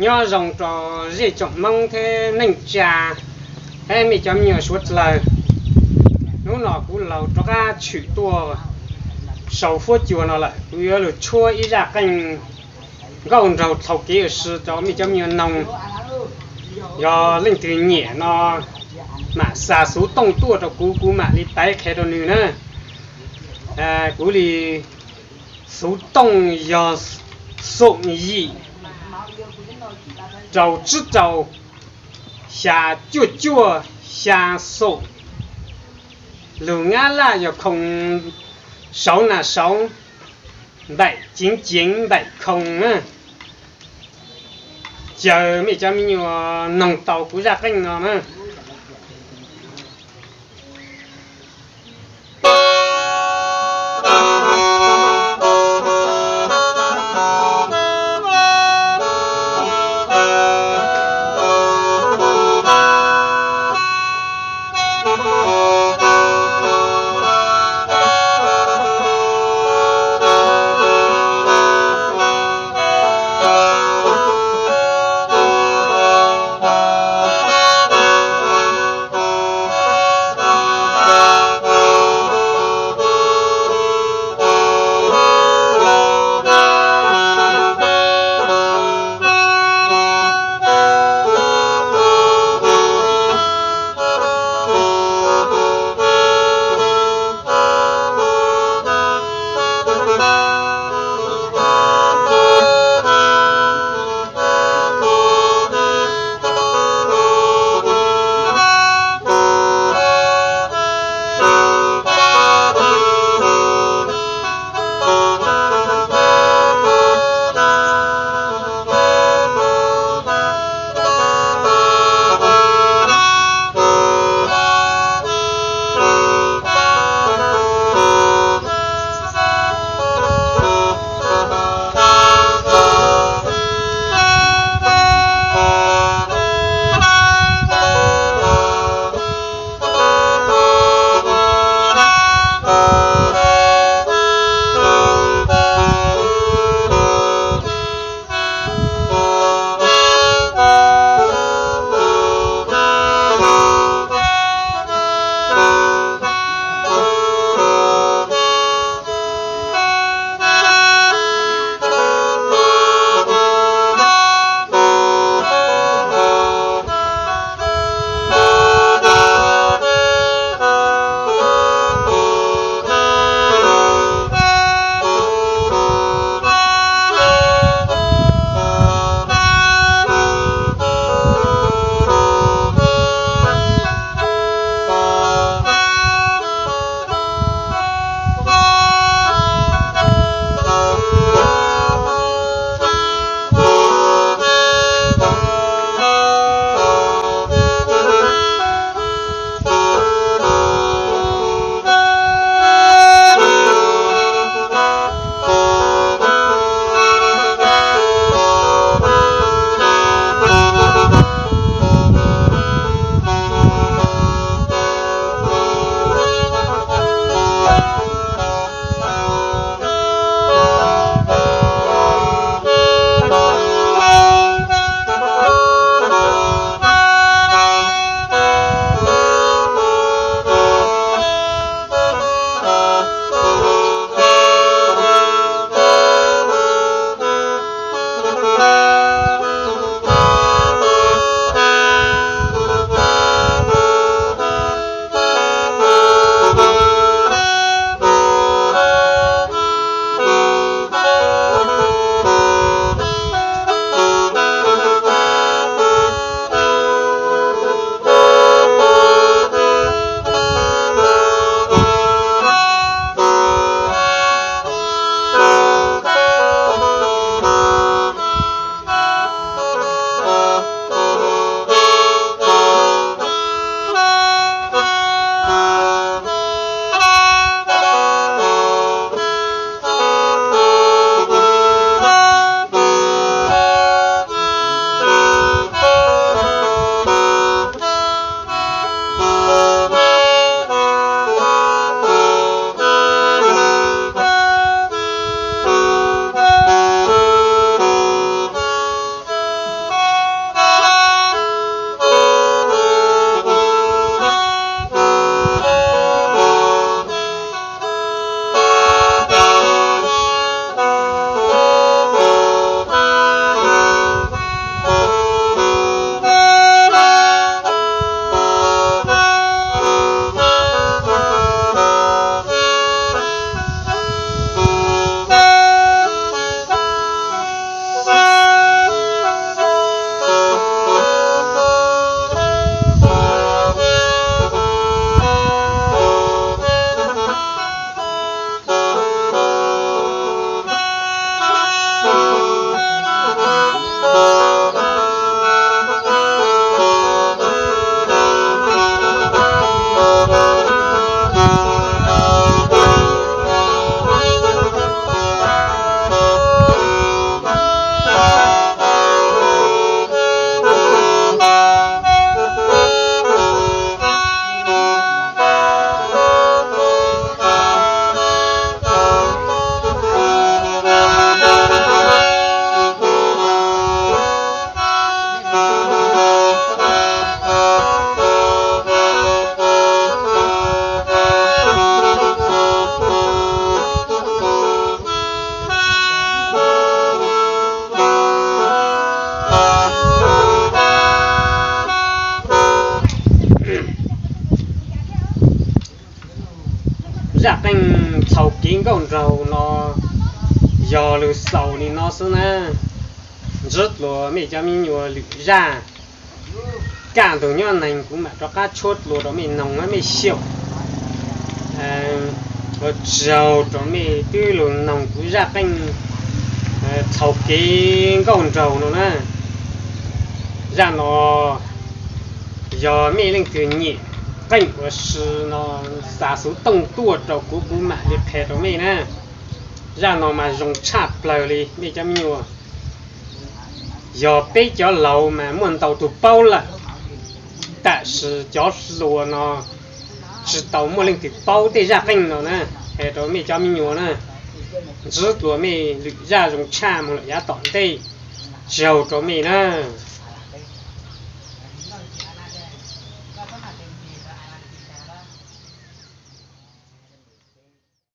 Nyob zoo rau zej tsoom Hmoob thiab neej tsa, thiab mej cov me nyuam suav dlawg. Hnub no kuv laug rov qab tshwm tuaj sau fuab cua no lawm, kuv yuav lug tshuab ib zaj qeej nkauj nraug dlhau kev ua si rau mej cov me nyuam noog. Yog leej twg nyiam no mam xa xuv tooj tuaj rau kuv, kuv mam li taiv qhia rau nwg na. Kuv li xuv tooj yog xoom yim rau tsib rau xya cuaj cuaj xya xoom. Lug Nyab Laj yog khoo sauv na sauv, npaim ceev ceev npaim khoo na. Caw mej cov me nyuam noog tau kuv zaj qeej no na. nkauj nraug no yog lug xaus li no xwb na. Ntsib dlua mej cov mi nyuas lwm zaj, kaj ntug nyob neeg kuv mam rov qab tshuab dlua rau mej noog mej xyaum. Ua tsaug rau mej twb lug noog kuv zaj qeej txhaum kev nkauj nraug no na. Zaj no yog mej leej twg nyiam qeej ua si no, xa xuv tooj tuaj rau kuv, kuv mam li qhia rau mej na. Zaj no mas zoo tshaj plawg li mej cov mi nyuas. Yog peb cov laus mas muaj ntau tug paub lawm, tab sis cov hluas no tsis tau muaj leej twg paub tej zaj qeej no na. Hais rau mej cov mi nyuas na, ntsib dlua mej lwm zaj zoo tshaj moog lawm yav tom ntej. Tsaug rau mej na.